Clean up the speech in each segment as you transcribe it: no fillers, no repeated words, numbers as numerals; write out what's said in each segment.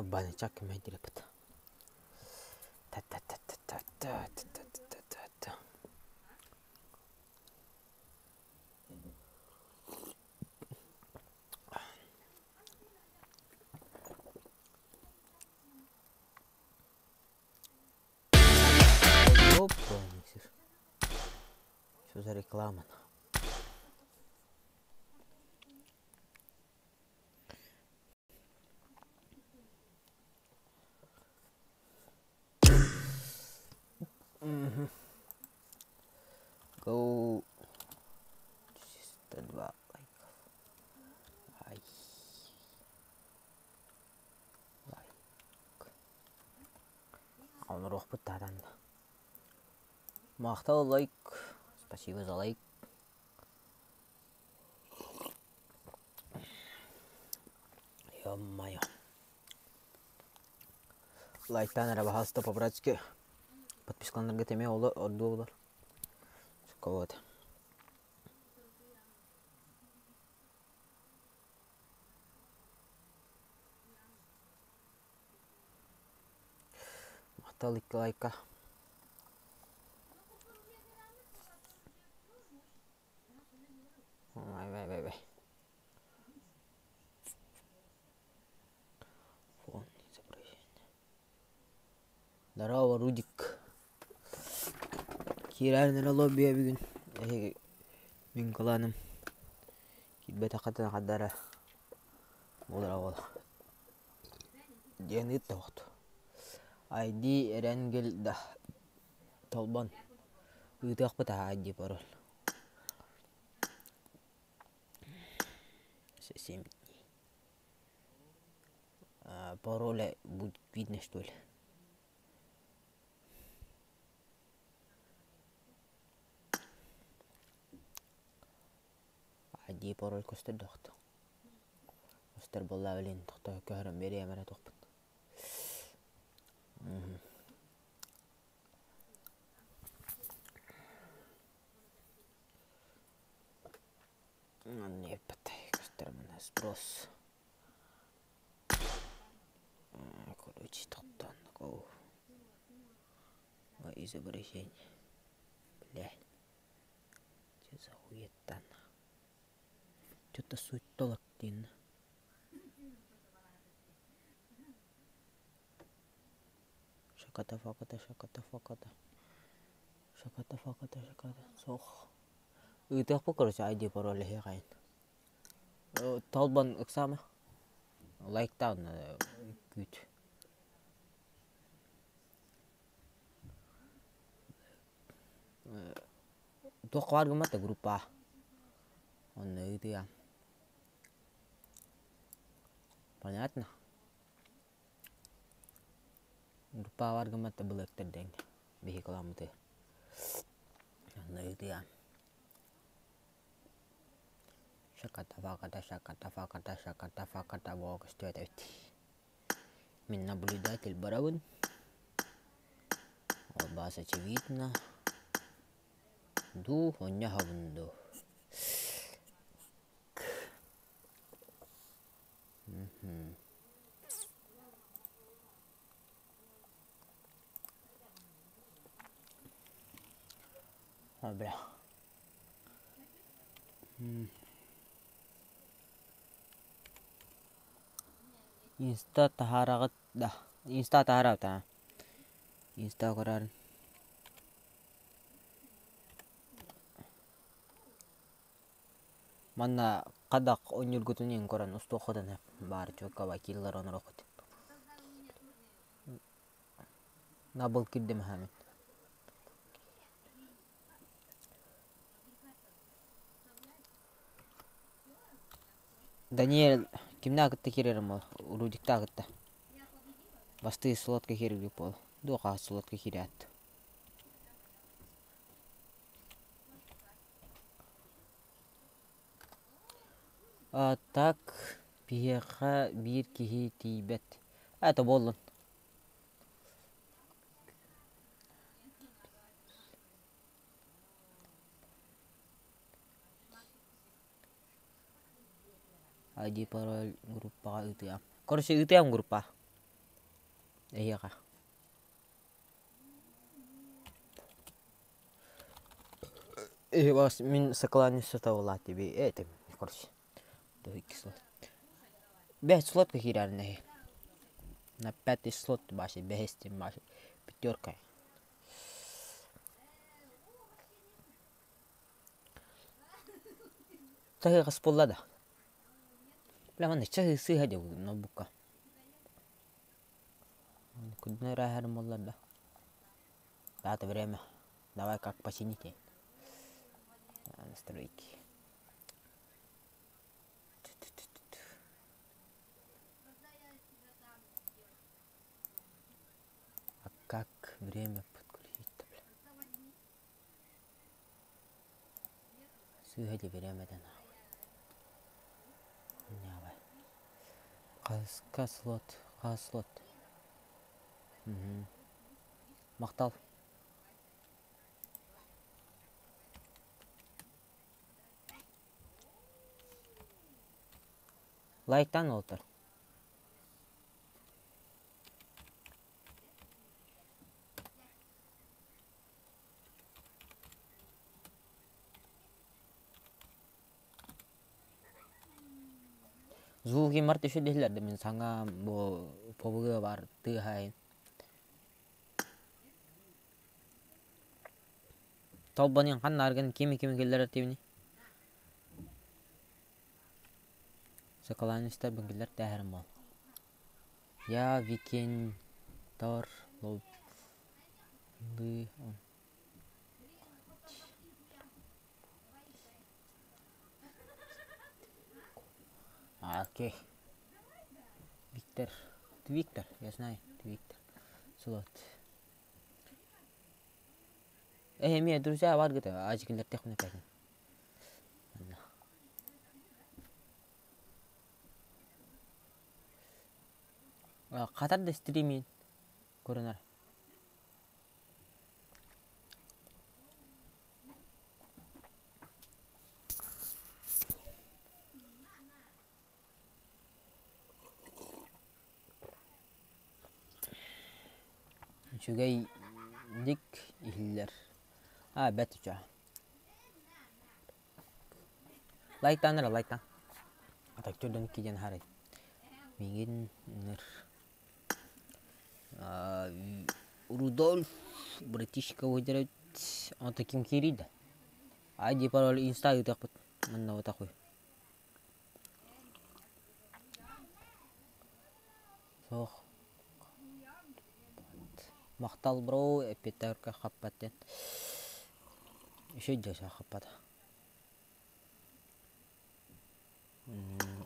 Банычак кимэйдиреппит. Та-та-та-та-та-та-та-та-та-та. Что за реклама? Go 102 лайков. Ай. Лайк. Оҥоруохпут таатан. Махтал лайк. Спасибо за лайк. Ё-моё. Лайктаан эрэ баһаалыста по-братски подпискаланарга эмиэ ордуо буолар. Вот. Махтал икки лайка. Ой, Фон изображения. Здорово, Рудик. Киирэн эрэ лоббия бүгүн. Эһиги мин кылааным киирбэтэххитинэ хардара буолара буолла. Диэн ыытта охту. ID Эренгел да толбон ыытыахпыт аһаа ID пароль. 7 дней. Пароля будет видно, что ли? ID пароль көстөр дохто. Көстөр буолла билин тохто көһөрөн биэриэм эрэ туохпут. Сброс. Короче, тохтоон изображение. Бля. Что за хуета? Что-то суть толок диэн. Шаката факата шаката факата. Шаката факата шаката. Суох. Ыытыахпыт короче ID пароль эһиэхэйин. Толбон ыксаама. Лайктаан күүт. Туох баар гыммат да группа. Онно ыытыам. Понятно? Группа баар гыммат да былыктар дэҥ биһи кыламмытыгар. Онно ыытыам. Шаката-факата, шаката-факата, шаката-факата буола көстүбэт эбит. Мин наблюдатель барабын. Ол баас очевидно. Дуу, онньоһобун дуу. А, бля. Инста таһаараҕыт да? Инста таһаарабыт аа. Инста көрөөрүн. Манна хадах оонньуургутун иһин көрөн устуоххутун сөп. Баар чуокка киллэр оҥоруоххут. Набыл киирдим аһаамын. Даниэль кимнээх кытта киирэрим ол? Рудиктаах кытта. Бастыы слотка киирбит буол. Дуо слотка киирээт. А так биһиэхэ биир киһи тиийбэт. Это буоллун. ID пароль группаҕа ыытыам. Короче, ыытыам группа. Эһиэхэ. Вас мин соколаница была тебе это короче. Бэс слотка киирэрин На пятый слот башы бэһистин башы пятерка. Чаһыгас буолла да. Бля манна чаһы сыыһа дьэ ноутбукка. Кудна ырааһарым буоллар да. Дата время. Давай как почините. Настройки. А как время подключить-то, бля? Сыыһа дии бириэмэтэ нахуй. Хаска слот, хас слот. Махтал. Лайктан олтор. Звуки март еще диһилэр да мин саҥа бу побуга бар тыаһайын. Толбонин ханна аргын кими кими киллэрэр тибини? Соколанистар быҥкылар тээһэрим бол. Я викинтор лоб лы Окей. Виктор. Ты Виктор, я знаю, ты Виктор. Слот. Э, эмиэ друзья бар гыта, ажикилер техне пәтин. Хатар да стримин көрүнэр. Үчүгэйдик иһиллэр. Аа, бэрт үчүгэй. Лайтаан эрэ, лайтаан. Атак түрдэн киирэн харай. Миигин ныр Рудольф братишка выдерет он таким киирий да. Ай пароль инста ыытыахпыт манна вот такой. Суох. Махтал бро эппиэттэргэ хаппат диэн. Еще дьэ хаппата.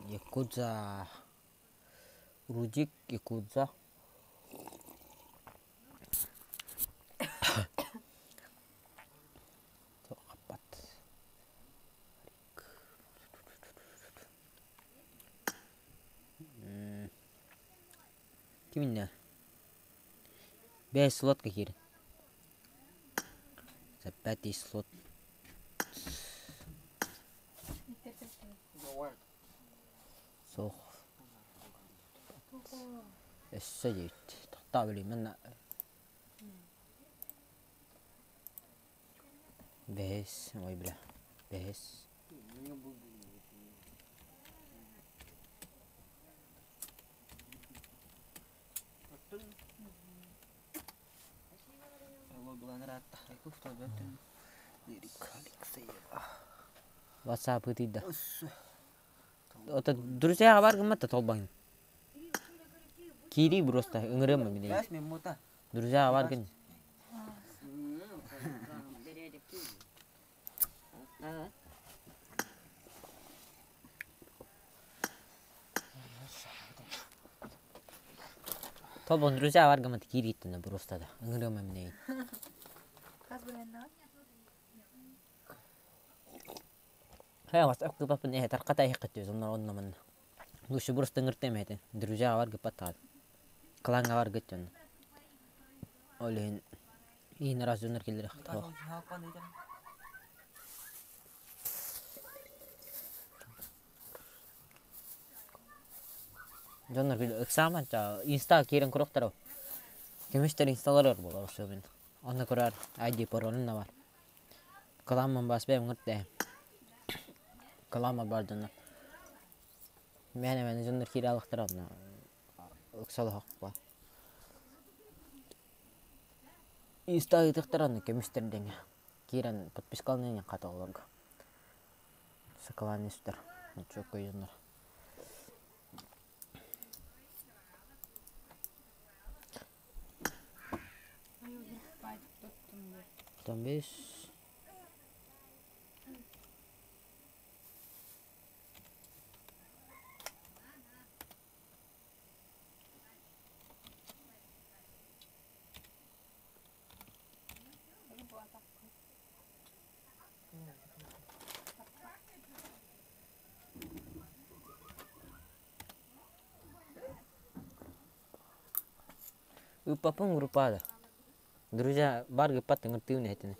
Якудза. Рудик Якудза. Хаппат. Киминнэ? Бэс слот киирин. За пятый слот. Суох. Өссө диэбит. Тохтоо билим манна Бэһис, ой бля, бэһис. WhatsApp ыытыйда. Ото друзья бар гыммат да толбаҥ. Киирии просто ыҥырыам мин. Друзья бар гын. Толбон друзья бар гыммат киирииттэн просто да ыҥырыам мин. Хайа WhatsApp гыппаппын эһэ тарката иһэххит онно онно манна. Лучше просто ыҥыртыам этэ. Друзья бар гыппат таҕа. Клаҥҥа бар гыт дьонно. Ол иһин иһин араас дьоннор кэллэр Дьоннор ыксааман инста киирэн куруктар. Көмүстэр инсталлар буолар особенно. Онно көрөр ID паролун да бар. Кыламмын бас бэйэм ыҥыртаһым. Кыламма бар дьоннор. Мээнэ-мээнэ дьоннор киирэ алыхтара онно ыксалаһахпа. Инста ыытыахтара онно көмүстэр дэҥэ. Киирэн подпискаланан хата олорго. Сакалаан истэр. Чөкөй дьоннор. Там бес. Ыыппаппын группа да. Друзья, бар гыппат ыҥыртыыбын эһэтини.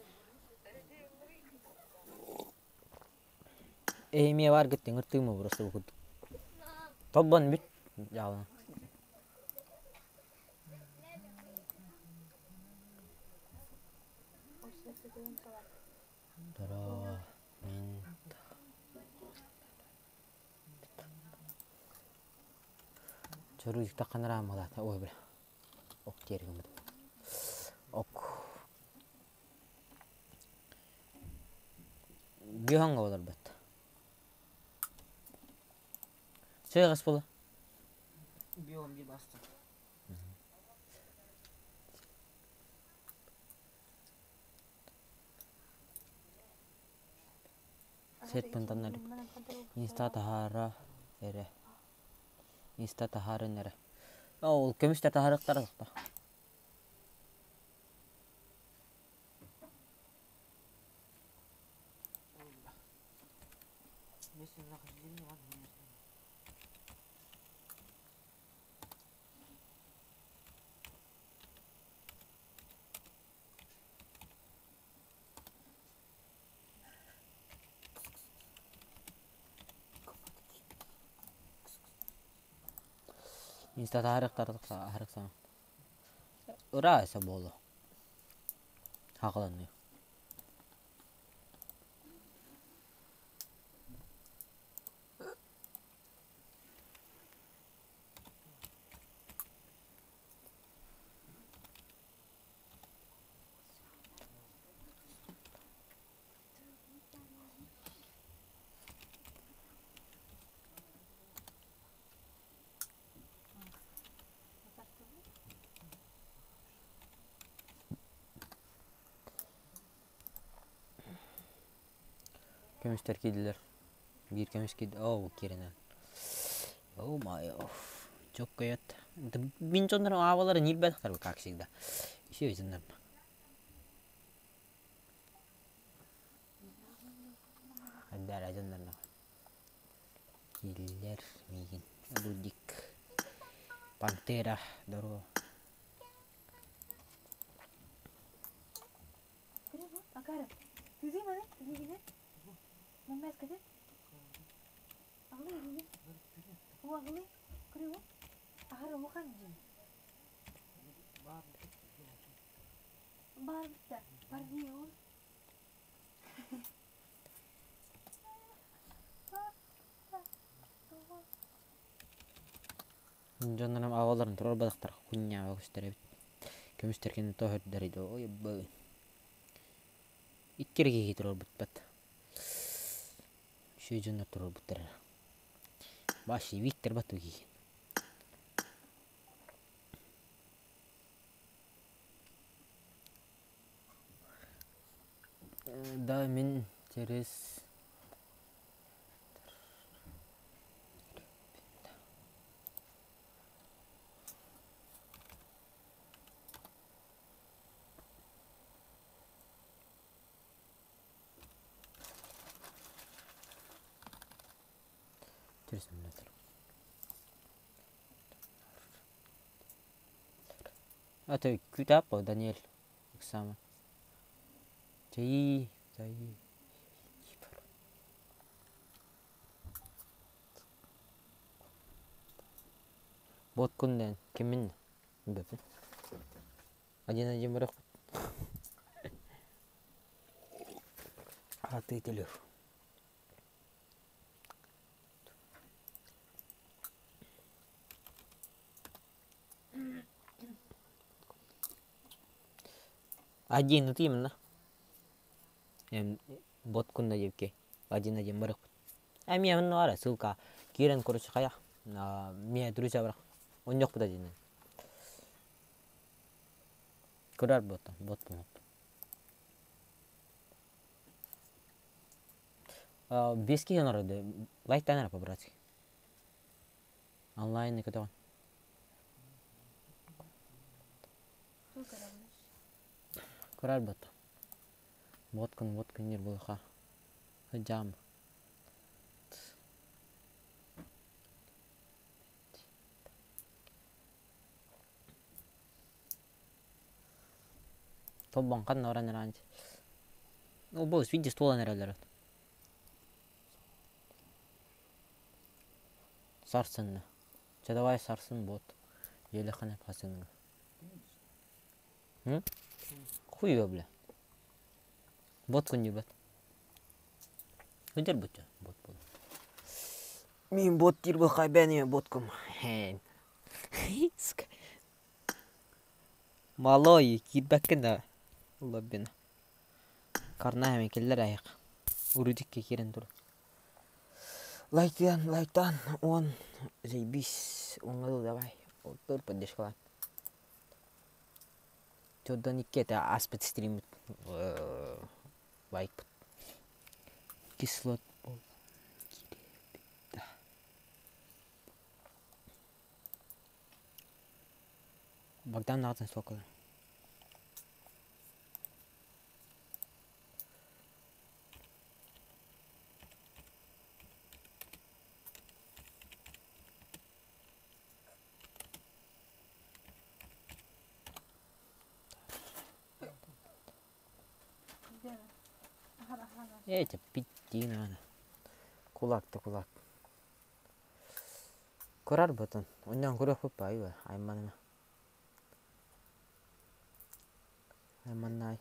Эһимиэ бар гыт ыҥыртыым просто бу курдук. Тоббон бүт дьаалана. Дороо мин Чоруйуктаххына араамалаата ой бля ок диэри гыммытым ок Бүөһөҥҥө олорбот Сөйҕэс буола Биом дии баста. Сет пынтаннар инста таһаара эрэ инста таһаарын эрэ ол көмүс да таһаарыахтара суохтаах Инста таһаарыахтара аһарыксаҥ Ыраас буолуо хааланыы Көмүстэр киирдилэр. Биир көмүс киирдэ. Оо, киирэн О май, чоккойот. Мин дьоннорум аабаларын иирбэтэхтэр как всегда. Еще дьоннорум. Хайдара дьоннорно. Киллер миигин. Рудик. Пантера. Здорово. Дьоннорум аҕаларын туруорбатахтар хунньааҕа көстөр эбит. Көмүстэргин тоһөрдөр ой бы. Икки эрэ киһи туруорбуппат. Үчүгэй дьоннор туруорбуттара. Баши Виктор Батугин. Да мин через Через эмулятор. А ты күүтэ Даниэль Ыксаама. Чэйии, чэйии. Боткун диэн кимин билбэппин. Один-один барыахпыт. Аатыы төлүөх. Один вот именно. Бот кунна диэбиккэ один-один барыахпыт. Эмиэ онно баара ссылка киирэн короче хайа миэ друзья барах онньуохпут один. Көрөр буоттан бот буолуо. Биэс киһи олорор лайктаан эрэ по-братски. Онлайн көтөҕүн. Көрөр буотта. Боткун боткун диир буолуохха. Сылдьаҕым. Толбоҥхон баран эрээн Ол бу видео туолан эрэллэр Сарсынна. Чэ давай сарсын буот. Елеххин хасыҥҥа. Хуй бля. Бот күннүүбэт. Күндэр бутча бот буолар. Мин бот диир буолхай бэни боткум. Сука. Малой киирбэккин да улларбын. Карнаһа эми киллэр айах. Урудикке киирэн тур. Лайктан, лайктан, он заебись, он давай. Тур поддержкалаан. Төрдөн икки этэ ааспыт стриммит лайкпыт. Кислот буолла. Богдан даҕатын суокала. Эти питтиин аана. Кулак да кулак. Көрөр ботун. Онньоон көрүөхпүт баайы айманыма. Айманнаай.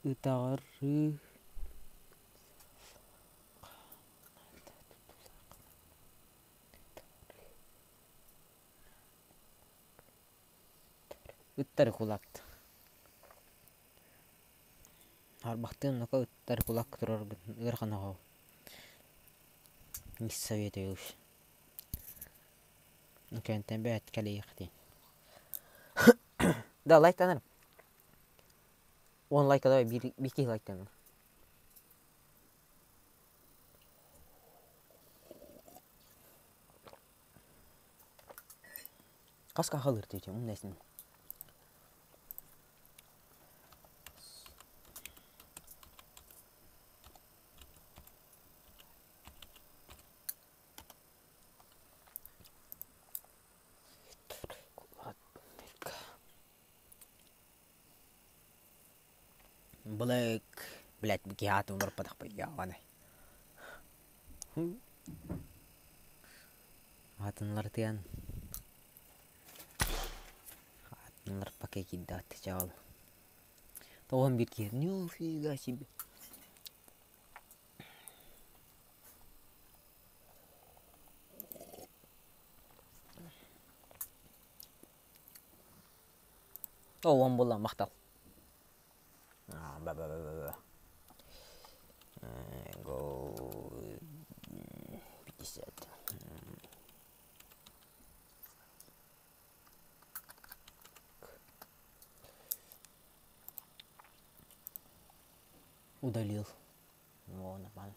Ытаҕырыы Ыттары кулаат Арбахтыын оннука ыттар кулак турар ыарахан оҕо Не советуешь Кэнтэн бэт кэлиэхтин Да лайктанар Уон лайка давай биир биир киһи лайктанар Хас кахалыр тетя умнайсың. Блэк, блядь, киһи аатын уларыппатахпын ебаный. Аатынлартыан аатынларпакка киирдэҕит чаҕыл. Тоҕон биир киһи нифига себе. О, уон буолла махтал. Go 50. Удалил. О, нормально.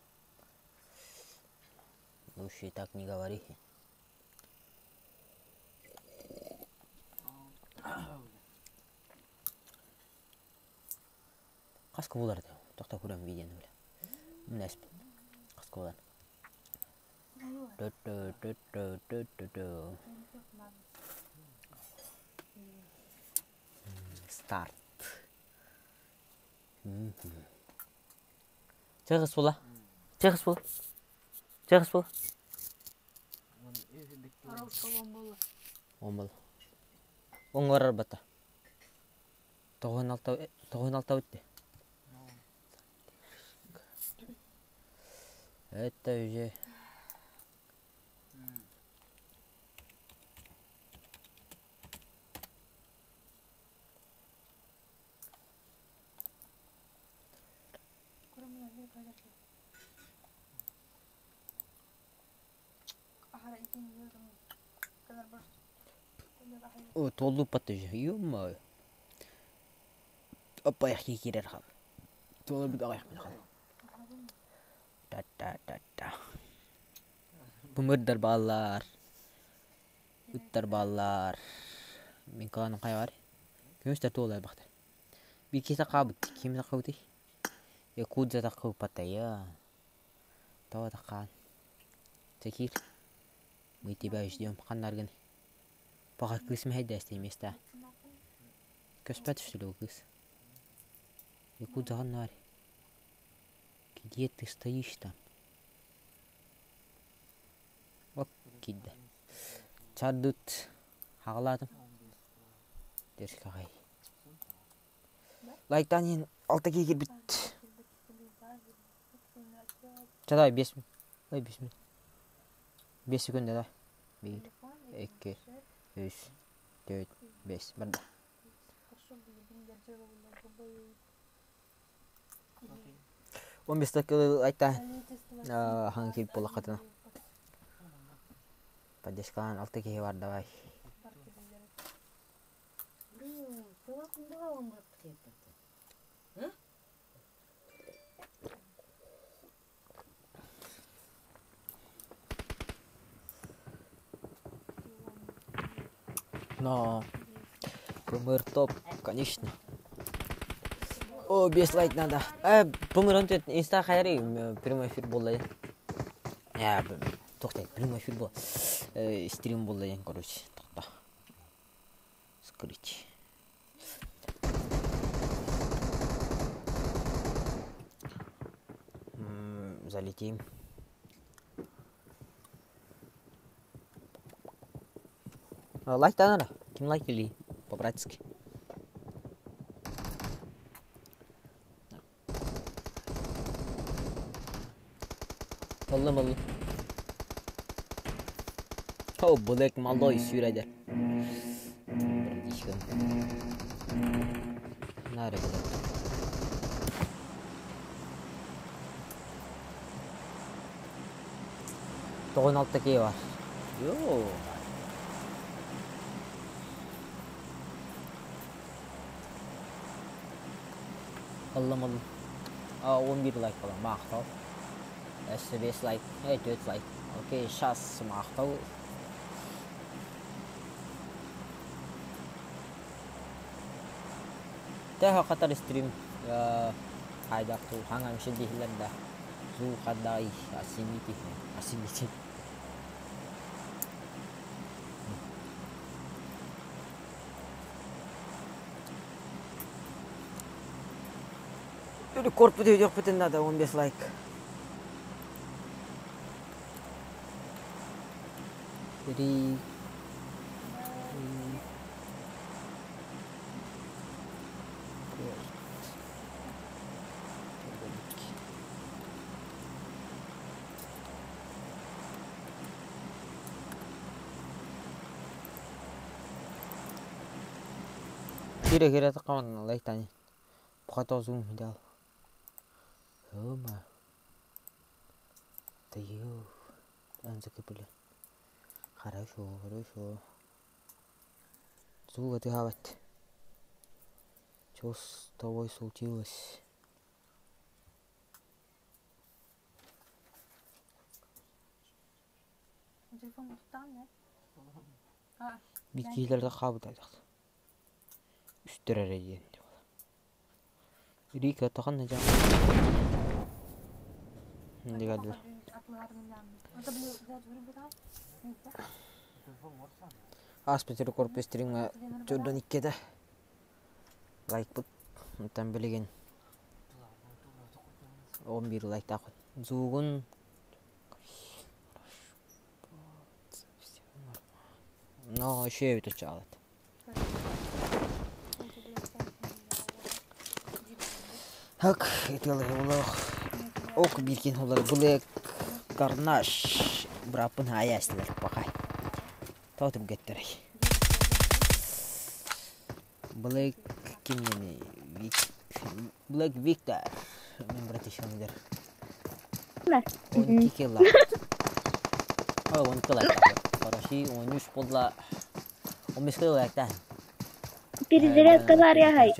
Лучше так не говори. Хаска буолар этэ, тохто көрөн видеоны бile. Мынэспит. Хаска буолар. Старт. Чэ хас буола? Чэ хас буола? Чэ хас буола? Араушка уон буолла. Уон буолла. Оҥорор бата. Тоҕуһун алта тоҕуһун алта бүттэ. Это уже О, туоллуппат ё-моё. Опа, киирэр хаал. Туолбут аҕайахпын хаал. Та-та-та-та. Бумырдар бааллар. Ыттар бааллар. Мин кылааным хайа бар? Көмүстэр туола элбэхтэр. Биир киһи хаабыт. Ким таххыбытый? Якудза таххыбыппатайа. Тоҕо таххаан? Чэ киир. Мы тебя ждем. Ханнаргын? Пока кыыс мэһэйдээстэй места. Көспөт что кыыс. Якудза ханна бар? Где ты стоишь там? Оп, киирдэ. Чардыт хаҕалаатым. Дерскаҕай. Лайктаан иһин алта киһи киирбит. Чэ давай биэс ой биэс минут. Биэс секунда да. Биир, икки, үс, түөрт, биэс. Барда. Он бестак айта хаҥ киирбит буоллаххытына. Поддержкалаан алта киһи бар давай. Но ПМР топ, конечно. О, без лайк надо. ПМР он инста хайры прямой эфир буолла. Тохтай, прямой эфир был. Стрим буолла диэн, короче, тохто. Скрыть. Залетим. Лайк надо. Ким лайк или по-братски? Ыллым ыллым. О, Black Malloy сүүрэр. Братишкам. Нары блядь. Тоҕун алта киһи бар. Йоо. Ыллым ыллым. А, 11 лайк буолан маахтал. Өссө 5 лайк, 4 лайк. Окей, сейчас маахтал. Тэһэ хатар стрим хайдах туу хаҥан диһилэр да зуу хадай асимити асимити Рекорд бүтүөхпүтүн надо 15 лайк. Три. Кире кире таққан лайктани. Пока зум дал. Ё-ма. Да ё. Закрепили. Хорошо, хорошо. Звук отыгрывать. Что с тобой случилось? Телефон там, да? А, Биткилерде хаабыт Үстөр эрэ диэн Рика тахан жа. Дигадыр. Ааспыт рекорд стримҥа төрдөн иккитэ лайкпыт оттон билигин 11 лайктаахпыт. Зуугун. Но еще эбит оччоҕо. Хак, итилых ок биркин олар былык карнаш брапын хаястылар пахай. Тоотум геттерей. Блэк кимнени Вик Блэк Виктор мен братишкам дер. 12 лайк. Ой, 12 лайк. Хороши, 13 болла. 15 лайктан. Перезарядка зарягай.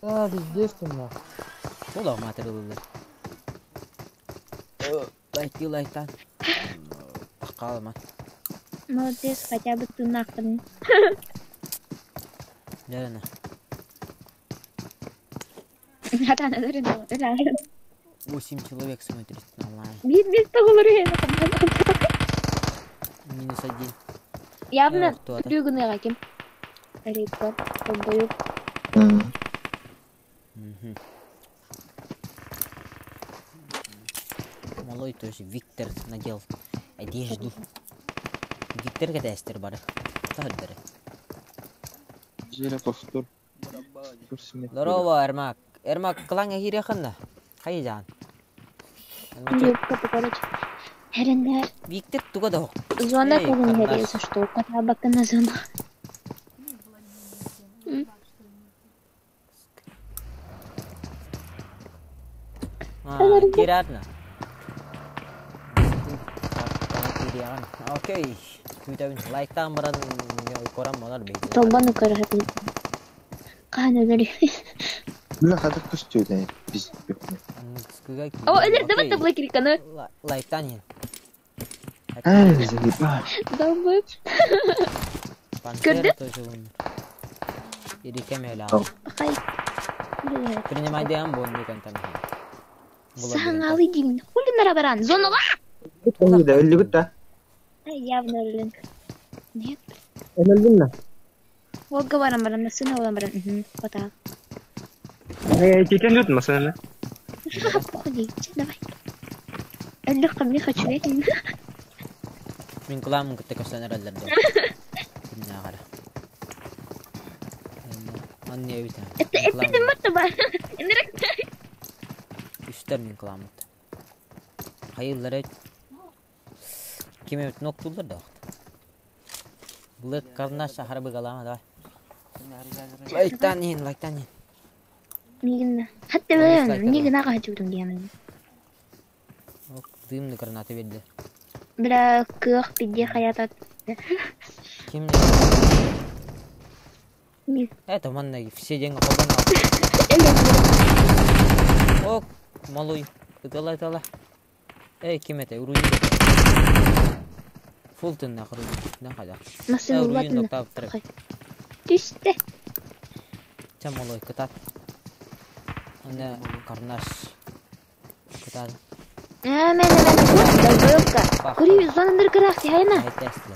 А, пиздец ты нахуй. Ола матырылылар. Лайк лайктан. Бакалма. Молодец, хотя бы ты нахрен. Дәрәне. 8 человек смотрит онлайн. Минус один. Явно Кто это? күлүгүнэ ким. Рекорд долбоёб. Мгм. Малой тоже Виктор надел одежду. Виктор кәтәстер бары. Тахырдыры. Жире повтор. Здорово, Эрмак. Эрмак, кылаңа кире ханна. Хайы жан. Юбка покороче. Эреннер. Виктор туга да Зона Эй, кылын карандаш. хересе, что катабакка на зона. А, киратна. Окей. Күтәбин лайктан баран корам монар бейт. Толбаны көрөһөтүн. Каан өлөр. Бля, хадыр көстүү биз. О, өлөр давай таблы кириканы. Лайктан ен. Ай, заебал. Долбоёб. Пантера Көрдү? тоже умер. Ирике мела. Хай. Принимай дем бон дигән там. Саңалы деймин. Хули нара баран. Зонага. Өлдү, өлдү да. Ай, явно өлүн. Нет. Өлдүм да. Волга баран баран, машина olan баран. Мгм. Пота. Кетен жут машина. Похуй, че, давай. Өлүк не хочу я. Мин кыламын көттө көстөн эреллерде. Күннә кара. Анне бит. Это это мата бар. Энерек. Үстер мин кыламын. Хайыллар Ким эбит ноктулар да. Блэк карнаш шахар быгалама давай. Лайктан ин, лайктан ин. Мигин. Хатта мен мигин ага хочу диямын. Ок, дымны граната берди. Бля, кых пиде хаятат. Ким Ми. Это манна все деньги колдон. Ок, малой. Ытала, ытала. Эй, ким это? Руин. Фултон нахуй. На хада. Машина Руин улатына. доктап трек. Түсте. Ча малой кытат. Анда карнаш. Кытат. А, мен мен долбоёбка. Кури зонандыр кырах хайна. Айтасты.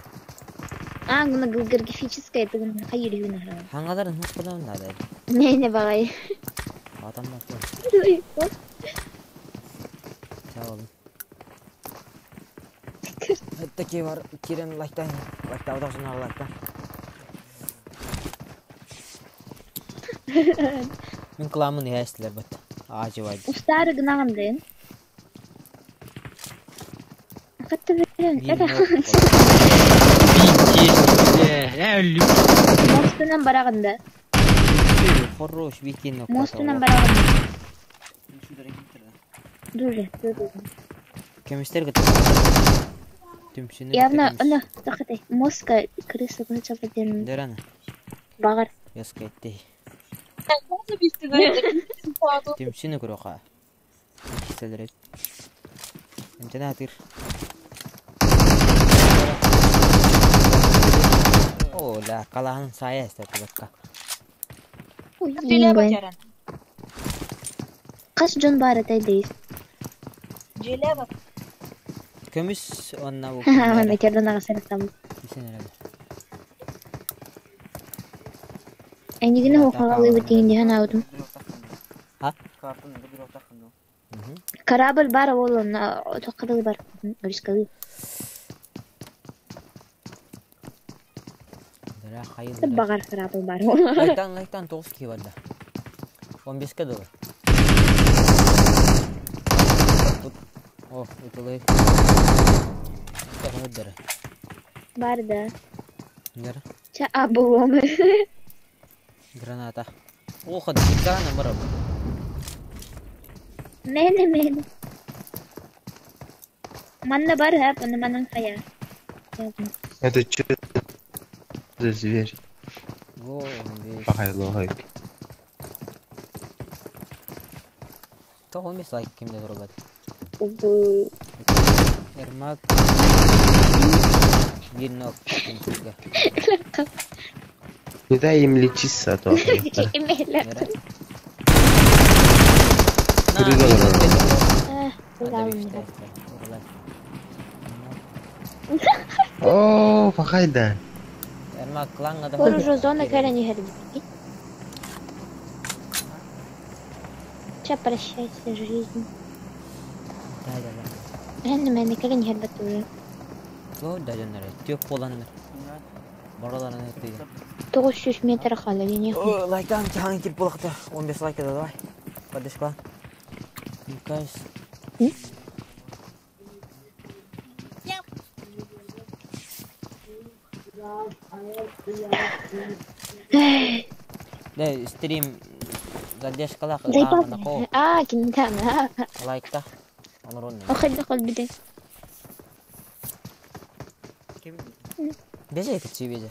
А, гуна графическая это гуна хайыр юна. Хангаларын хуккадан да. Не не багай. Атам бак. Ча олым. Таки бар кирен лайктан. Лайкта одасына лайктан. Мин кыламын ястылар бат. Ажыбай. Устары гынагандын. Хатта берен. Это Өлдү. мостунан барагында. Хорош битин. Мостунан барагында. Дуре, дуре. Кемистер гыт. Түмсүнү. Явно, ана, тахатай. Моска крыса гына чападен Дөрәне. багар. Яска этти. Түмсүнү көрөка. Кистелер. Эмтена атыр. О, ла калаһын сая эстеп бакка. Ой, Каш жон бар этай дейс. Көмүс онна бу. Ана керден ага сарактам. Бисен эреле. Энигине хохагалы битин дихан аудум. Ха? Корабль бар ол тоққадыл бар. Рискалы. Хайыллар. Баҕар хараабыл баар. Лайтан лайтан тоҕус киһи барда. 15-ке дылы. О, ытылый. Тоҕуһуддары. Бар да. Нер. Ча абылом. Граната. О, хад граната бараб. Мэне мэне. Манна бар ха, панна манан хая. Это что за зверь? О, 15. Пахай лохай. Тоҕо 15 лайк кимде турулар. Убу. Ермак. Bir нок. Не дай им лечиться, а то. Эмэлэ. О, пахай да. Ермак кланга да. Уже зона кэлэн иһэрбит. Ча прощайся, жизнь. Да, да, да. Эн мэне кэлэн иһэрбит уже. О, да, дьоннор. Түөк буоланнар. Бараларын өттүгэр. 900 метр хаалар ини. О, лайкан чаһан киир буолахта. 15 лайка да давай. Поддержка. Кажется. Да, стрим задержкалаах Заебал. ытаахына Аа, кинитан. лайкта. Онорон. Охол хол бите. Беже кетчи беже.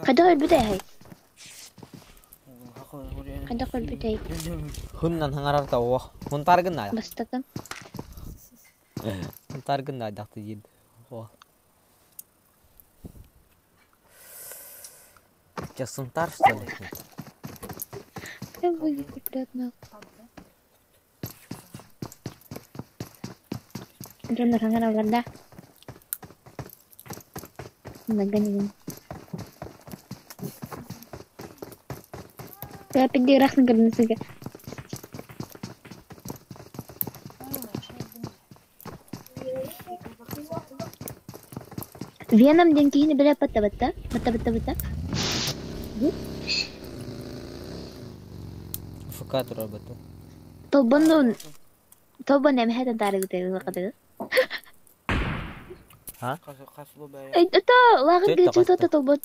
Хада хол бите хай. Хада хол бите. Хуннан хаңарарта о. Хунтаргын на. Бастакын. Хунтаргын на дахты ед. О. Че, сунтар, что ли? Я выйду приятно. Дьоннор хаҥараллар да? Наган Пиди рахны көрдүнсүгэ. Веном диэн киһини билэ батта батта батта батта батта. ФК турар бата. Толбоннун толбон эмэһэ таарыгыты лакады. Ха? Это лагы Төт гычы таҕыста. тота толбон.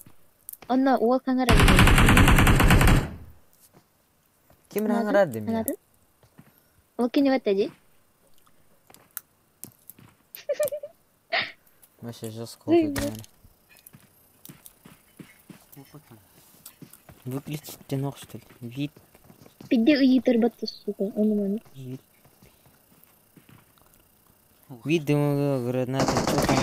Онно уол хаҥара. Ким хаңарар дим я? Анады. Ол кини батта ди. Вообще жестко тут, наверное. Выключить тенор, что ли? Вид, Пиди ыйытыр батта сука. Ону маны. вид. Вид дымовая граната, что там?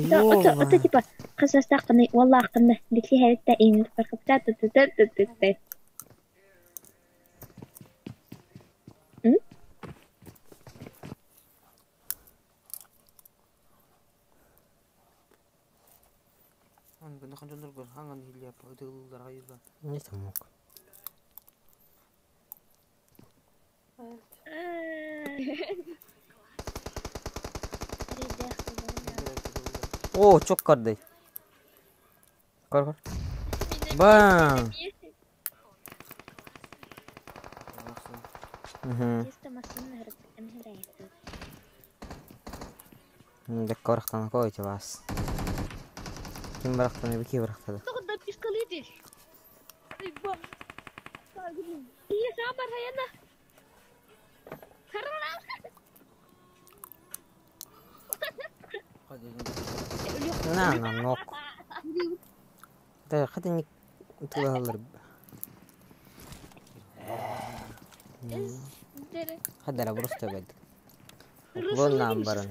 Да Ото ото ёба. типа хасастаакканы уоллааххына биксиһэбитта иҥ бархапта та та та та та. М? Не смог. О, чок кардый. Кар, кар. Бам! Угу. Декорахтан койте вас. Ким барахтан бики барахтады. Тоғда пистолетиш. Iya sabar hayana. На, на, нок. Да, хотя не тулалар. Хадара просто бед. Вон нам баран.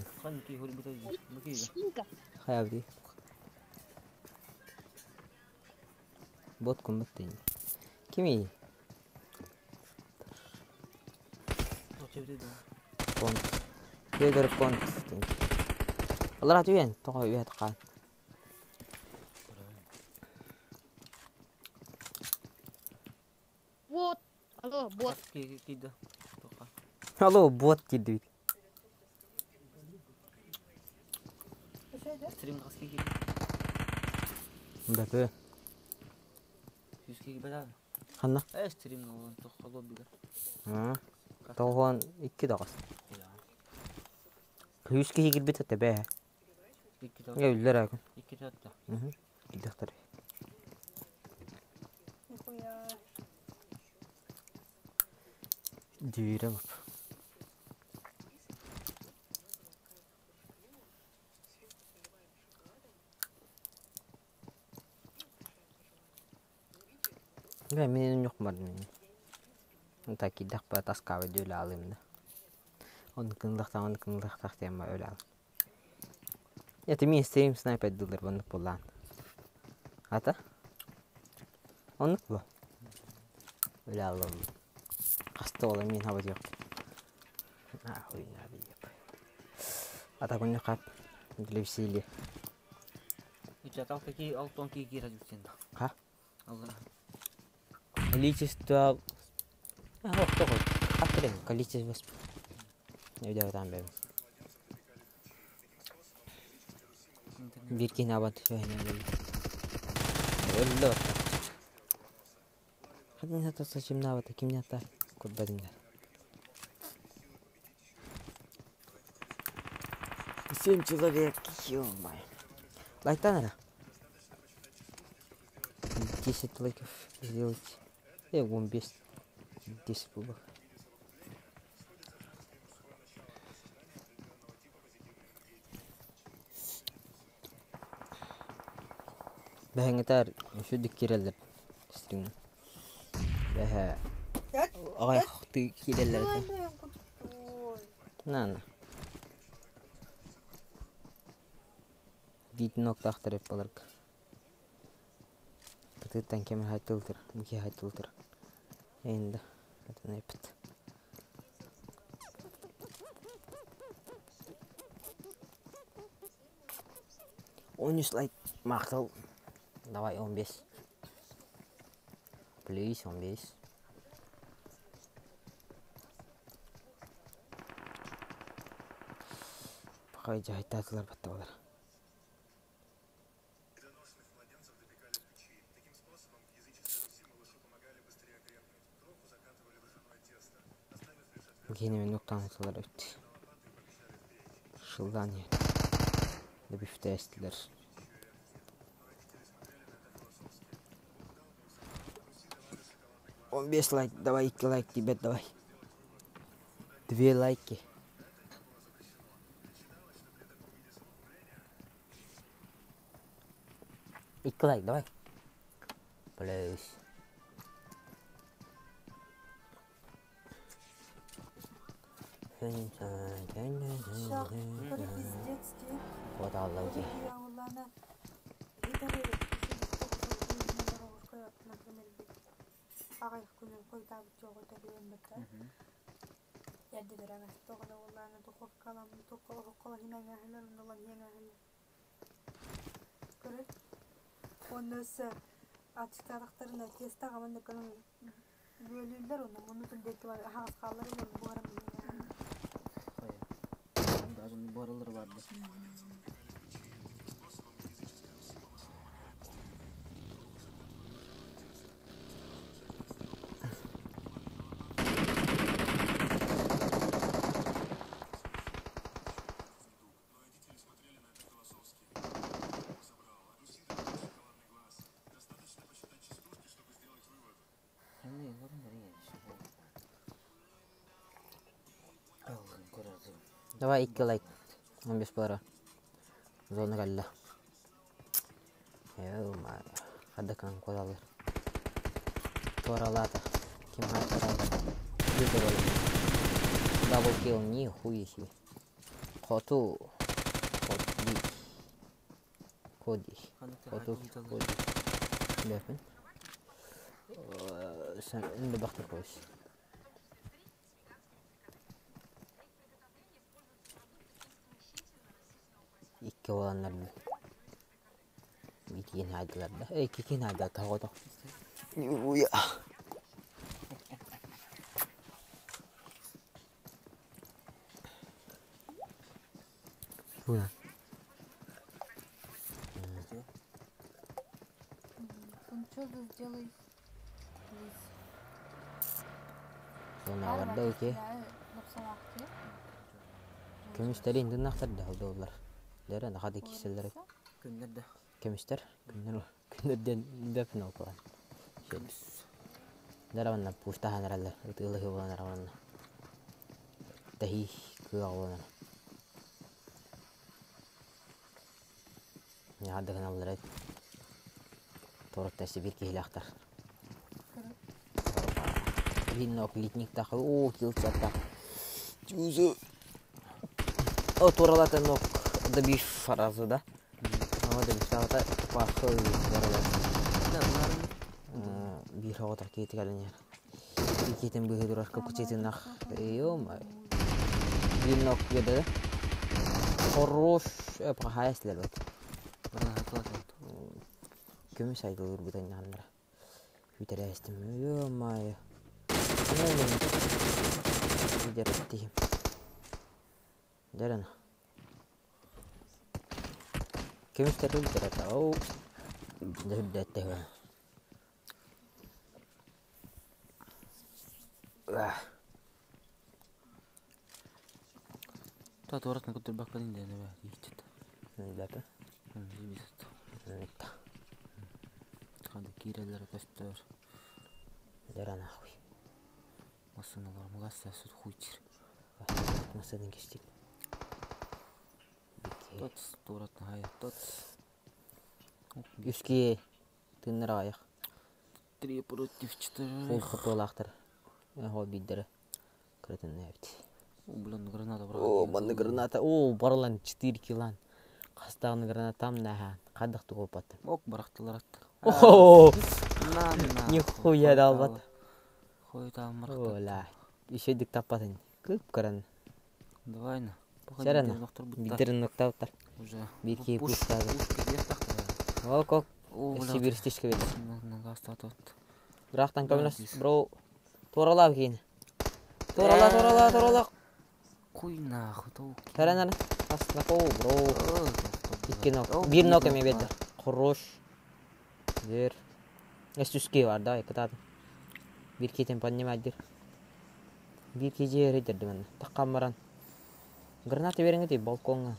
Хаябди. Боткум баттын. Кими? Понт. Федор Понт. الله راح وين؟ توقع وين تقال. Вот. Алло, бот. Алло, бот кидает. Стрим хас киһи киирдэ? Бөпө. Сүүс киһи киирбэтэ. Ханна? Э, стримҥа буолан тоххо лоббигар. Тоҕуон икки доҕос. Үс киһи киирбит этэ бээ. Икки Үллэр аакын. Икки төрттө. Киирдэхтэр. Нихуя. Дүүрэ бап. Бээ мин ньухмардым. Так киирдэхпэ таскаабы дьүөлэ аалыым да. Оннук гыныллахтаах, оннук гыныллахтаах диэн өлө аал. Это мин стрим снайпердыыллар оннук буоллаан. Ата? Оннук буо. Өлө ааллым. Хаста буолан мин хабытыах. Нахуй надо еп. Ата күннүк хап. Для веселья. Ичатал какие алтон кии родился. Ха? Алла. Количество... А, ох, такой. Количество... Өйдөбөтөөн бэйэм. Биир киһини абат Өллө Хатын сата кимнаабата кимнята курбатыңдар. Семь человек, ё-моё. Лайктан эрэ. 10 лайков сделать. 15. 10 кубок. Бэһэҥҥитээр үчүгдүк киирэллэр стриҥҥэ. Бэһэ аҕыйахтыы киирэллэр этэ. На-на. Биитин оттоохтор эбит баларга. Кытыыттан ким хаайтылтыр, бу хаайтылтыр. Эйин да, атын эппит. 13 лайк махтал. Давай 15. Плиз 15. Пахай дьаһайтаатылар батталар. Киһини мен уктаан сылар эбит. Шылдаан иһэр. Бүфтээстилэр. 15 лайк, давай 2 лайк тебе давай. Две лайки. 2 лайк, давай. Плюс. Вот Алла Давай 2 лайк. 15 пара. Зона кэллэ. Ё-моё. Хадакан куоталлар. Туоралаата. Ким хаайтарар? Double kill, нихуя себе. Хоту. Ходи. Коди. Хоту. Коди. Бэпин. Инде бахтар қойс. Икки уоланнар итиин хаайдылар да. Икки киин хаайда тоҕото. Уя. Уна. Что сделай? Уонна окей. Көмүстэрин тыннахтар да доллар. Дэрэ нахады киселлер. Күннэр да. Көмүстэр. Күннэр күннэрден бөпнө окулан. Дэрэ манна пуштахан эрэллэр. Ытыылыһы болан эрэ манна. Тэһии кыа болан. Ньаадыгын алларай. Торотта Сибирь киһилээхтэр. Винок литниктах. О, килчата. Чузу. О, туралата нок добив фразу, да? О, добив пахы Биир оҕотох киһити кэлэн иһэр. Иккитин быыһы турар кучитинах. Ё-моё. Винок да? Хорош, плохая следовать. Көмүс айгылыыр бутанньаҕаннара. Күтэрээстим. Ё-моё. Видер тиһим. Дэрэн. Көмүстэр өлтөрөтө. Оу. Дьүрдэтте. Та туорат кутурбаккын диэн эбэ ииччит. Билбэппин. Бисет. Итта. Ханда киирэллэр көстөр. Дэрэн нахуй. Массыналар мугасса сүт хуйчир. Массыдан кестик. Тот туорат хая тот. Үски тыннар аяқ. Три против четыре. Фул хапылаахтар. Хол биддere. Кыратын эбит. О, блин, граната О, манна граната. О, барлан 4 килан. Хастағын гранатам наха. Қадық туғып баттым. Ок, барахтылар атты. О, На, на. Нихуя да албат. Хуй там марахты. Ола. Еще дик таппатын. Көп каран. Давай на. Сарана. Биддерин ноктауттар. Уже. Бир кей Пуш, пуштады. пушка где тахта? Ок, ок. О, бля. Сибирь стишка бит. Газ татот. Бірақтан көміліс, Здесь. бро. Торала кейін. Торала, торала, торала. Хуй нахуй, толк. Таран, астына қол, бро. Икки нок. Бир нок эме беті. Хорош. Дер. Эс үске бар, давай, кытады. Бир кетен поднимать дер. Бир кеже дерді мен. Таққан баран. Граната беріңі dey балконға.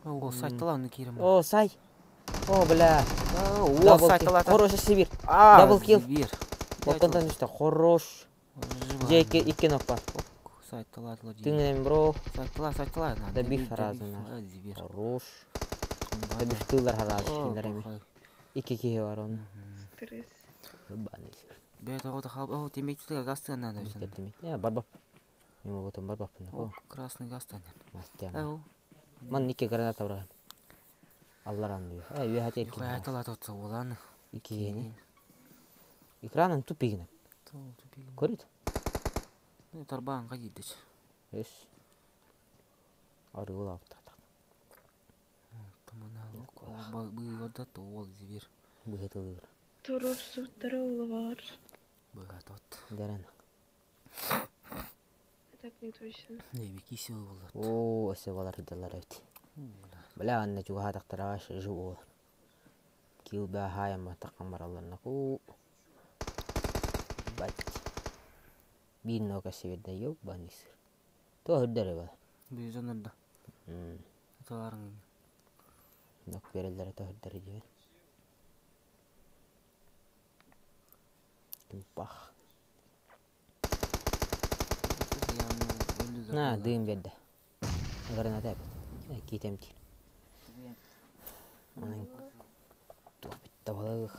О, сайттала оны кирем. О, сай. О, бля. О, Дабл килл. сайттала. Хорош, Сибирь. Дабл килл. Сибирь. Балкондан түсті. Хорош. Же икки, икки нок бар. Сайттала, Тыңнен, бро. Сайттала, сайттала. Добив разына. Хорош. Добив тылдар хараз. Киндер эми. Икки киһи бар onun. Стресс. Ебаный. Бет оғыта қалып, о, темекті газ надо. Не, барбап. Мен болотум барбаппын. О, красный газ тан. Мастям. Ау. Ман икки граната барган. Аллар анды. Эй, үйе хатер ки. Айтала тотса олан. Икки киһини. Экранын тупигин. Көрүт. Ну, тарбаан кайдыч. Эс. Арыгыл апта. Тамана, быгада тол зибир. Быгытылыр. Турur суттары улы бар. Быга тот. Дәрен. Так не точно. Не, бики сил болот. О, эсе балар далар эбит. Бля, анна жуга тактараш жу. Кил ба хаяма таккан бараларна ку. Бат. Бир нока себерде yok банис. То хүрдere ба. Бизонда. М. Таларың. Нок берелер то хүрдere дебе. Тумпах. На, дым берді. Граната эбит. Китем тир. Анан туох битте балык.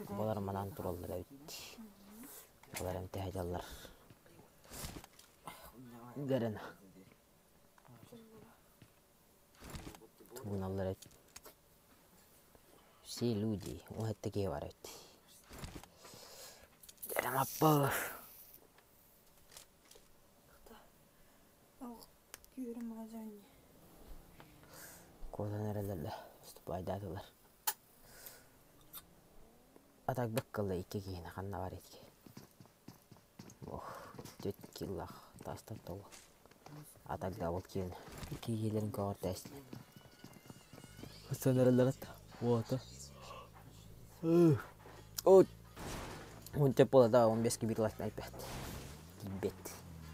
Балар манан тураллар эбит. Балар эмте хажаллар. Грана. Тугуналлар эбит. Все люди, вот такие бар эбит. Дәрем аппа. Ал күйерім азанне. Кодан эрелерle выступайдадылар. Атак быккылы икки киһини ханна бар этки. Ох, төт киллах тастап толу. Атак дабыл киин. Икки киһилерин көҕөр тээстин. Хысан эрелер атта. Уота. Уонча буола да 15 биир лайк айбат. Тиийбэт.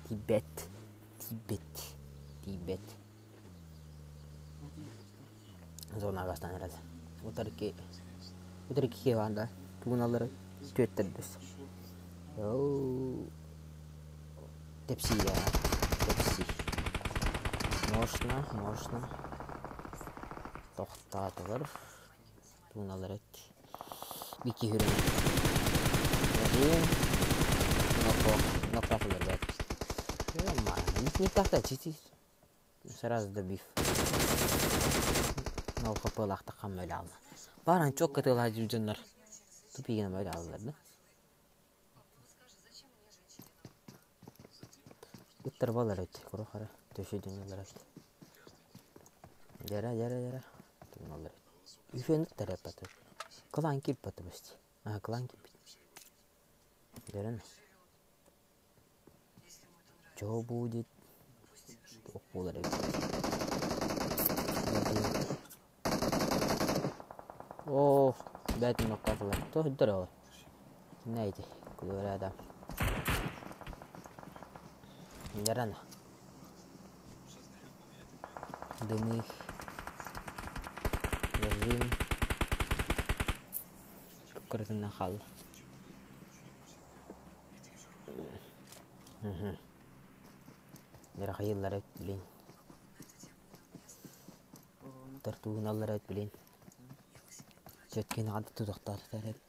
Тиийбэт. Тиийбэт. Тиийбэт. Зона бастан эрэл. Утарки утарки киһи да тууналары түөттэрбис. Тепси я. Тепси. Можно, можно. Тохтаатылар. Тууналар эт. Бики хүрэн. Нокко ребят. Не так-то, чуть Сразу добив. Нол хапылаахтаххам өлө алла. Баран чок кытылаа дьоннор. Тупигин өлө аллар да. Ыттар балар эт, куру хара төшө дьоннор эт. Дьара, дьара, дьара. Тумналар эт. Үфен ыттар эппаты. Кылаан киирбаты бысти. А, кылаан киирбит. Дьаран. Чего будет? Туох буолар эбит. Оо, бэт ноккатылар. Туох здорово. Знаете, куда Ярана. Дымы. Режим. Кырытына хаалла. Дьарахайыллар эбит билин. Тартууналлар эбит билин. Сөткүн хат тутахтаатар эбит.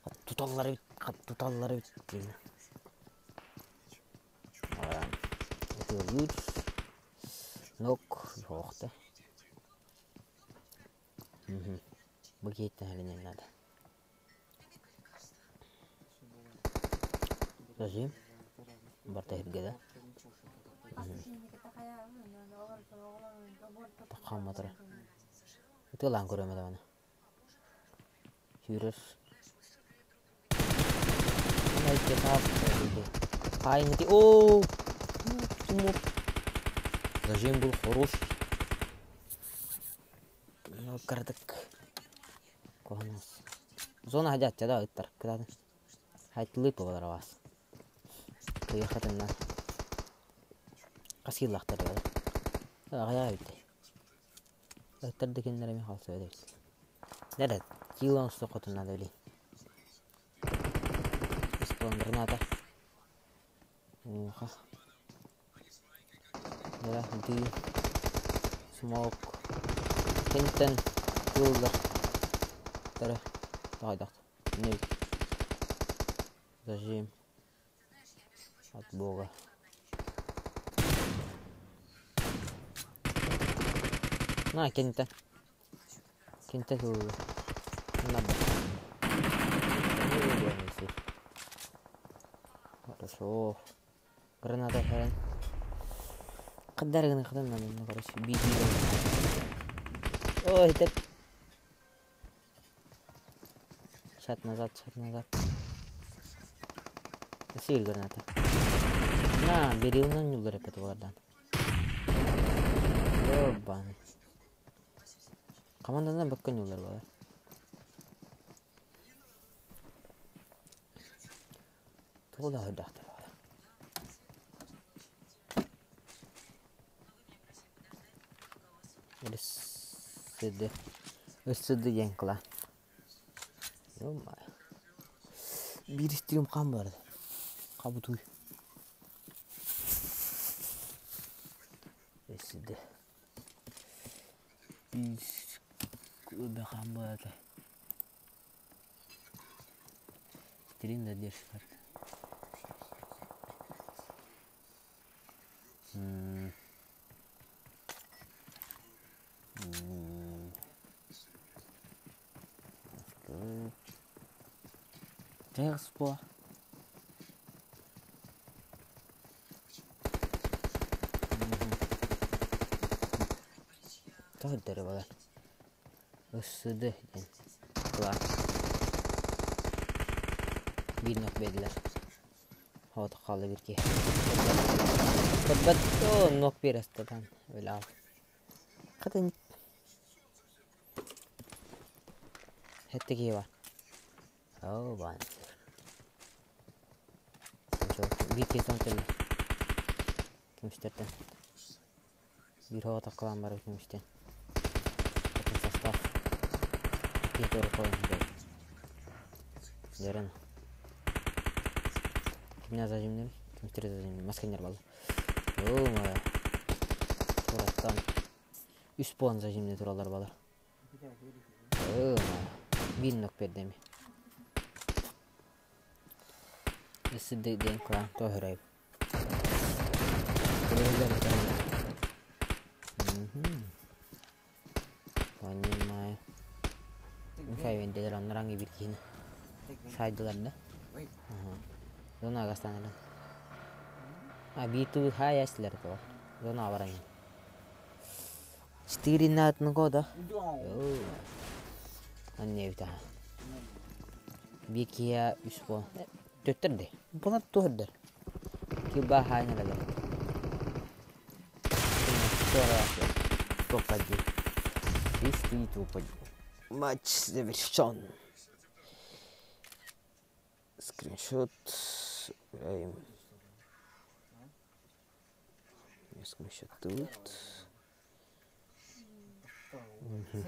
Хат туталлар эбит, хат туталлар эбит диэн. Ытыалыыр. Нок, суохта. Бу киһиттэн иһэлинэн наада. Зажим. Барта иһиргэ да. Таххамматара. Ытыалаан көрүөм даҕаны. Сүүрэр. Хаайнити оо Зажим был хорош. Кыратык. Куһанас. Зона хадьаачча да ыттар кытаатын. Хайтылыы буолар абаас. Кыйахатынна. Хас киилахтар да. Аҕыйах эбит. Ыттар да кинилэр эмиэ хаалсыбат эбит. Нэрэ, киилон хотун надо билин. Исполнерната. Уха. Нэрэ, дыы. Смок. Кентен кыыллар. Тары. Тоҕойдохт. Ней. Зажим. От бога. На, кентен. Кентен кыыллар. Надо. Хорошо. Граната хэрэн. Хаддар гына хатан надо, короче, биир Ой, это... Шаг назад, шаг назад. Сир граната. На, берилынан юлдар эпет олардан. Ёбаный. Командадан бөккөн юлдар бар. Тугу да хойдахтар. Өссөдө. Өссөдө диэн кыла. Биир истигим хаан барды. Хабытуй. Өссөдө. Биир хаан барды. Стрим задержка. Дьэ, Тоҕо эрдэрэ буолар Өссөдө диэн кылаас биир нох биэрдилэр Оҕото хаалла биир киһи Көрбөт нох биэр астатан өлөҕө Хатын Сэттэ киһи баар. Оо, баан. Биир киһи төлө. Көмүстэртэн. Биир оҕо таккалаан барар көмүстэн. Атын состав. Киһи туора қолын Дөрөн. Кимне зажимнем? Көмүстер зажимнем. Масканер балла. Оо, моя. Тураттан. Үс пуан зажимне туралар балар. Оо, моя. Биир нок бердеми. Өссө диэн клан тоһөрөй. Понимаю. Михаил оннор биир киһини сайдылар да. Зона агастанар. А биир туу хай эстилер то. Зона баран. 4 на одну года. Анне үтә. Биир киһи үс по. Төттөр де. Буна туһырдар. Киба хайна да. Топ-1. Чистый топ-1. Матч завершен. Скриншот. Убираем. Скриншот тут. Угу.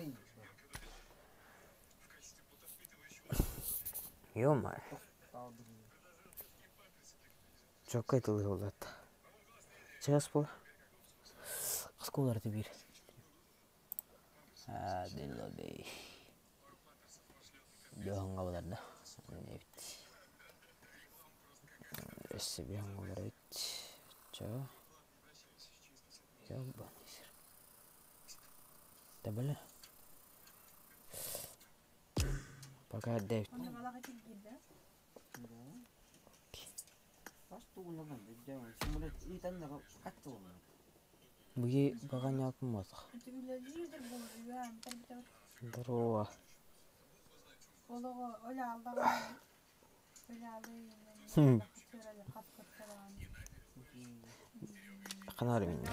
Ё-моё. Чокка тылы болат. Час бол. Сколар бир. А, дело бей. Бөхөнгө болар да. Нефть. Өссө бөхөнгө болар бит. Чо. Ёбаный сыр. Табала. Пока Дэвид. Буги бага нялпым мозг. Здорово. Канары меня.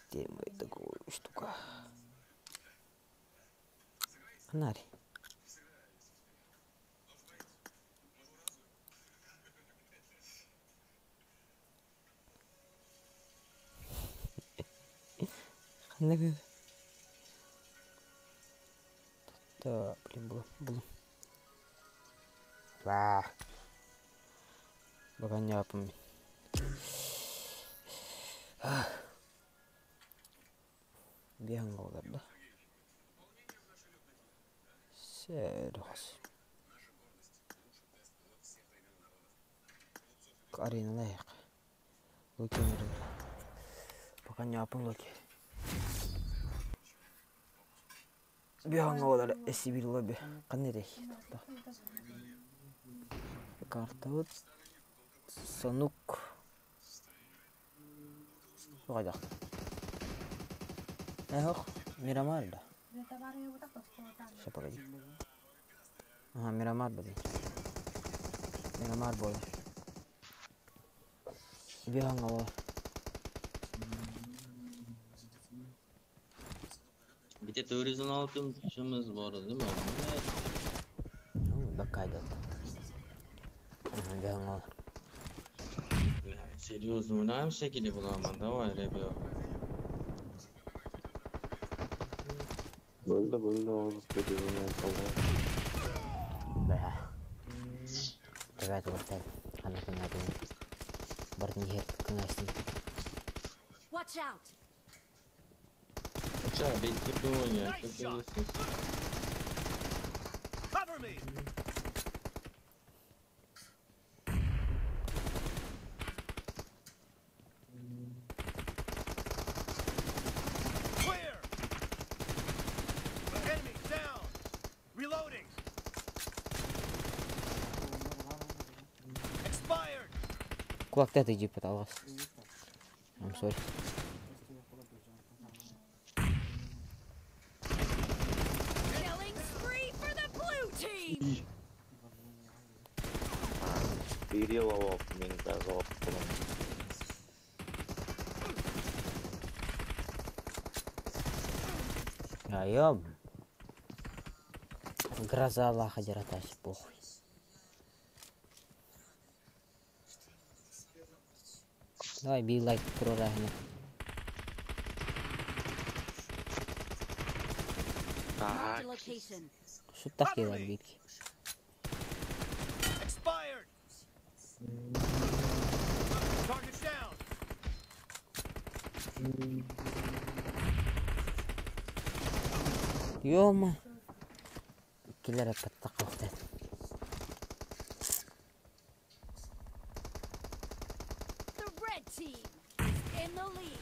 Где мой такую штука? Канари. Ханныгы. Да, блин, было, было. Ва. Бага нялпым. Беханга болар да. Серхос. Арена лайық. Локи Пока не апын Локи. Беханга болар эси бир лобби. Қандай дей? Карта вот. Санук. Суғайдақ. Эх, Мирамар да. Сейчас, погоди. Ага, Мирамар блин. Мирамар болар. Беханга болар. Bitte 416 bor değil mi? Ну, бакайда. Ага, беханга болар. Серьезно, o'ynaymiz shekilli bilaman. Давай, ребят. Bo'ldi, bo'ldi, hozir переживай. Бля. Давай вот Ана күннәден. Бардын ер күнәсін. Watch out! Ча, бетти o'yna, ko'payasiz. Cover me! Clear! Enemy down! Reloading! Expired! Кулакта ты жип алғас. I'm sorry. Killing spree for the blue team! Переловов мен газов. Айом. Гроза Аллаха дьаратач, похуй. Давай, бей лайк прорахина. Marked a location. Шуттах келер бик. Expired. Target down. Ё-ма. Иккилэр эппэттэх көхтөн. The red team is in the lead.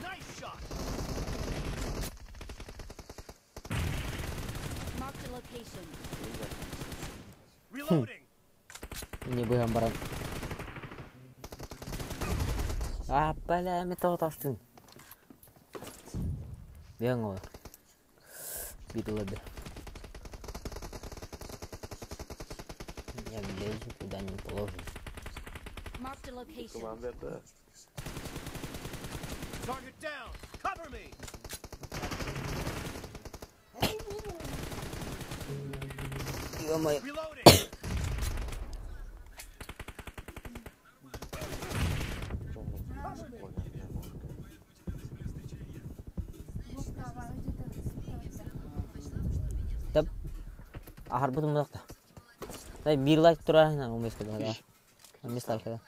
Nice shot. Marked a location. Reloading. Не быһан баран. А, бля, мен тоҕотоостун. Бэйэҥ ол. Биир ылады. Я влезу куда не положено. Marked a location. Командата. Target down. Cover me. Ё-моё. Reloading. Да. Аһарбытым мудакта. Дай биир лайк турар 15 када. Да. 15 лайк да.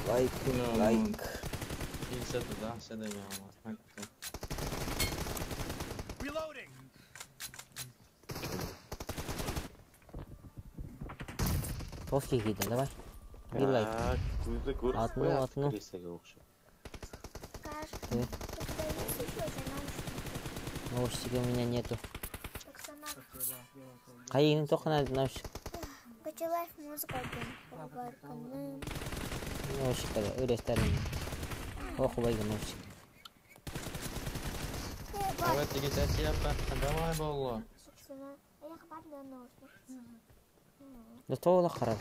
Лайк, лайк. Kimse de daha şey de ya. Reloading. Тоски киде, давай. Биир лайк. Күйді көріп Атыну, қояды, атыну. кресеге оқшап. Скажешь, Ты? у тебя есть еще эти наушники? Наушники у меня нету. Оксана, Хайын тоқына наушник. Гачи лайф музыка один. Наушник kada öylesтерин. Ох, наушник. Давай тегетачи yapma. Давай болла. Да тола харар.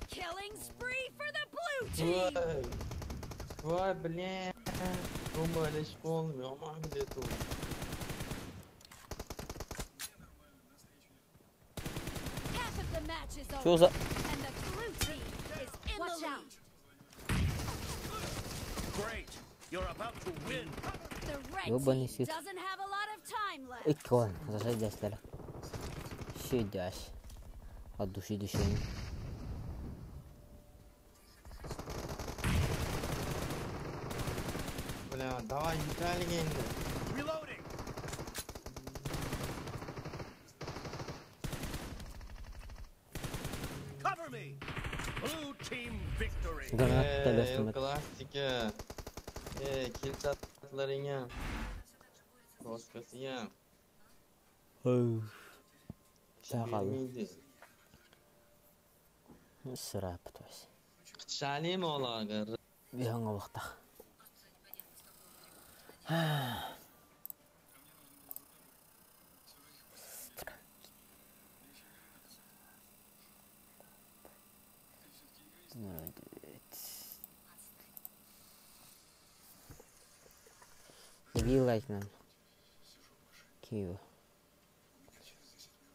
Killing spree for the blue team. Vay. Vay блин. Bomba leş olmuyor aman bilet oldu. Half of the match is Что over. за... And the blue team is in the lead. Great. You're about to win. The red Ёбаный team свет. doesn't have a lot of time left. Икки он, зашайдястер. Сидясь. От души души. Бля, давай Виталий endi. Reloading. Cover me. Blue team victory. Гранат Ey, төлөстүм. klassika. Ey, kelchatlaring ham. Boshqasi ham. Сағал. Bermaydi. Сырап тойс. Qichalimi ularga? Биһаң олохта. Би лайк нам. Кио.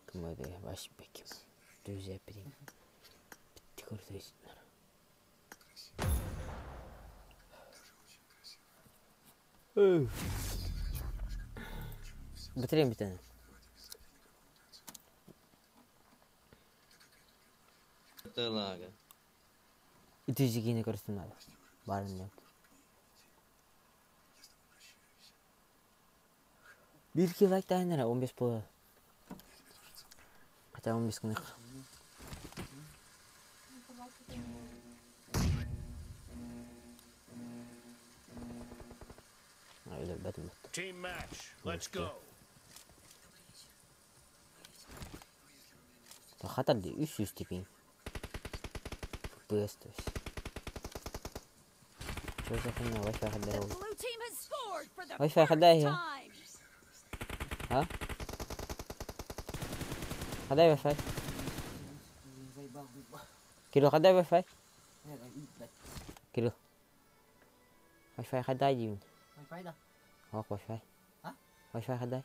Кымады баш беким. Düz yapayım. Bitti көрдөйсүнөр. Bitireyim bir tane. Ularga. 202 көрсүн abi. Барын yok. Bir iki like daha nere 15 bu. Хотя 15 күнік. Öyle бәтім бітті. Team match. Let's go. Хатар ди 300 типин. FPS то есть. Что за хуйня? Wi-Fi The хаддар blue team has scored for the Wi-Fi first хаддар time. Ха? Хадай Wi-Fi? Кирилл, хадай Wi-Fi? Кирилл. Wi-Fi хадай диибин. Wi-Fi да? Ох, Wi-Fi. А? Wi-Fi хадай.